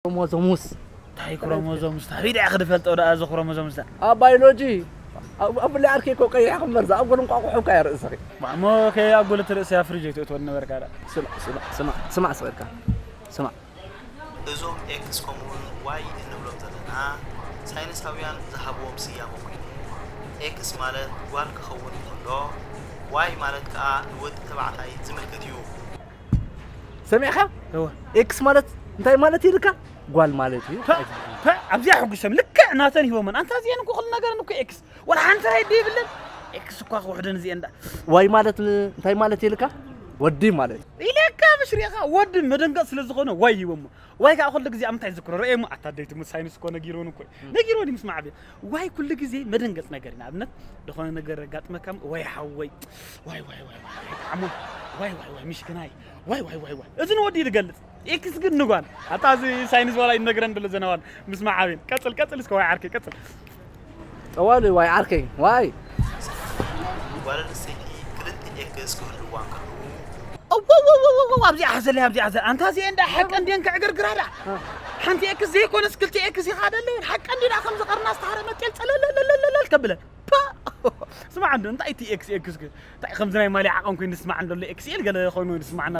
ክሮሞዞምስ እንታይ ክሮሞዞምስ ታበይ ደኣ ክድፈልጦ ደኣ እዚ ክሮሞዞምስ ደኣ ኣብ ባዮሎጂ ኣብ ብላይ ዓርከይ እኮ ቀይሕ ክመርዛ ኣብ ጎል እንቋቑሑ እኳ እያ ርእስኺ እሞ ከይኣጎለት ርእሲ ኣፍሪጅ ኣይትእትወኒ ነበርካ ደኣ ስማዕ ስማዕ ስማዕ ስማዕ ስበልካ ስማዕ እዞም ኤክስ ከምኡውን ዋይ እንብሎም ዘለና ሳይንሳውያን ዝሃብዎም ስያመ ኮይኑ ኤክስ ማለት ጓል ክኸውን እንከሎ ዋይ ማለት ከዓ ንወዲ ተባዕታይ ዝምልክት እዩ። ሰሚዕካ እወ ኤክስ ማለት እንታይ ማለት ኢልካ ጓል ማለት እዩ ፐ፣ ፐ፣ ኣብዚኣ ሕጉሶም ልክዕ ናተን ሂቦመን ኣንታ እዚአን እኮ ኩሉ ነገረን እኮ ኤክስ ወላ ሓንቲ ራይድ የብለን ኤክስ እኳ ክውሕደን እዚአን ዳ ዋይ ማለት ን- እንታይ ማለት ኢልካ ወዲ ማለት እዩ ኢለካ ምሽ ሪኢኻ ወዲ መደንገፅ ስለ ዝኾነ ዋይ ሂቦሞ ዋይ ከዓ ኩሉ ግዜ ኣብ ምንታይ ዝክሮ ረኤሞ ኣታ ደይትሙ ሳይንስ እኮ ነጊሮን እኮ ነጊሮን ምስ ማዕብያ ዋይ ኩሉ ግዜ መደንገፅ ነገር እዩ ንኣብነት ዝኾነ ነገር ኣጋጥመካ ወይ ሓወይ ዋይ ዋይ ዋይ ዋይ ዓሞ ዋይ ዋይ ዋይ ምሽክናይ ዋይ ዋይ ዋይ ዋይ እዚ ንወዲ ዝገልፅ ኤክስ ግን ንጓል ኣታ እዚ ሳይንስ ዋላ ይነግረን ደሎ ዘናዋል ምስ ማዓብን ቀፅል ቀፅል እስከ ዋይ ዓርከይ ቀፅል ጠዋሉ ዋይ ዓርከይ ዋይ ጓል ኣንስተይቲ ክልተ ኤክስ ክህልዋ እንከለዉ እወወወወወ ኣብዚኣ ሓዘለይ ኣብዚኣ ሓዘለይ ኣንታ እዚአ እንዳ ሓቀ እንዲአን ክዕግርግራ ዳ ሓንቲ ኤክስ ዘይኮነስ ክልተ ኤክስ ኢኻ ደለየን ሓቀ እንዲ ዳ ከም ዝቐርና ዝተሃረመ ጤል ፀለለለለለል ከብለን ፓ! ስማዕ እንዶ እንታይ እቲ ኤክስ ኤክስ ግን እንታይ ከምዚ ናይ ማልያ ዓቐን ኮይኑ ዝስማዕ እንደሎ ኤክስኤል ገለ ኮይኑ ዝስማዕና